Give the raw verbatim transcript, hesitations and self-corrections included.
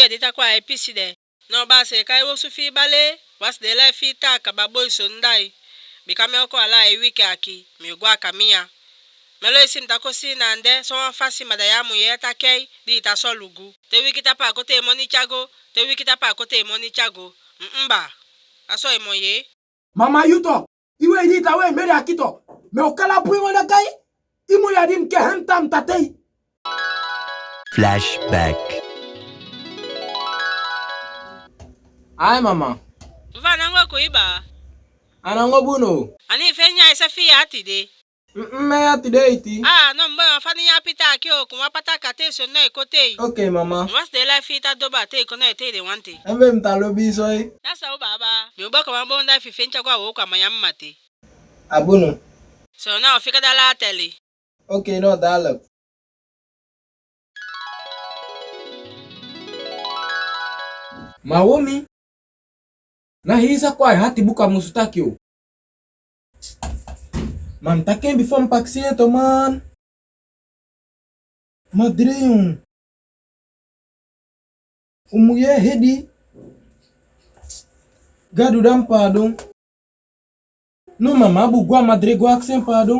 Dita kwa e pisi de. No ba se kai wo su fi bale, was de lai fi ta ka ba boi so ndai. Bika mi oko ala e wiki aki, mi ugwa ka mia. Melo isi mi ta ko si na nde, so wan fasi mada ya mu ye ta kei, di ta so lugu. Te wiki ta pa ko te moni chago, te wiki ta pa ko te moni chago. Mba. Aso e mo ye. Mama yuto, iwe ini ta we meri akito. Me okala pui wana kai. Imo ya dim ke hentam tatei. Flashback. Ai mama. Mva nango kuiba. Anango buno. Ani fenya isa fi atide. Mme atide iti. Ah, no mbo wa fani ya pita ki o kuma pata kate so no e kotei. Okay mama. Mwas de la fi ta doba te ko no e te de wante. Embe mtalo bi so e. Nasa o baba. Mi uba ko mambo nda fi fencha kwa wo kwa manyam mate. Abunu. So na ofika da la tele. Okay no dala. Mawomi. Na hisa kwa hati buka musu takio. Man taken before mpaksine to man. Madreon. Umuye hedi. Gadu dan pardon. No mama bu gwa madre gwa aksen pardon.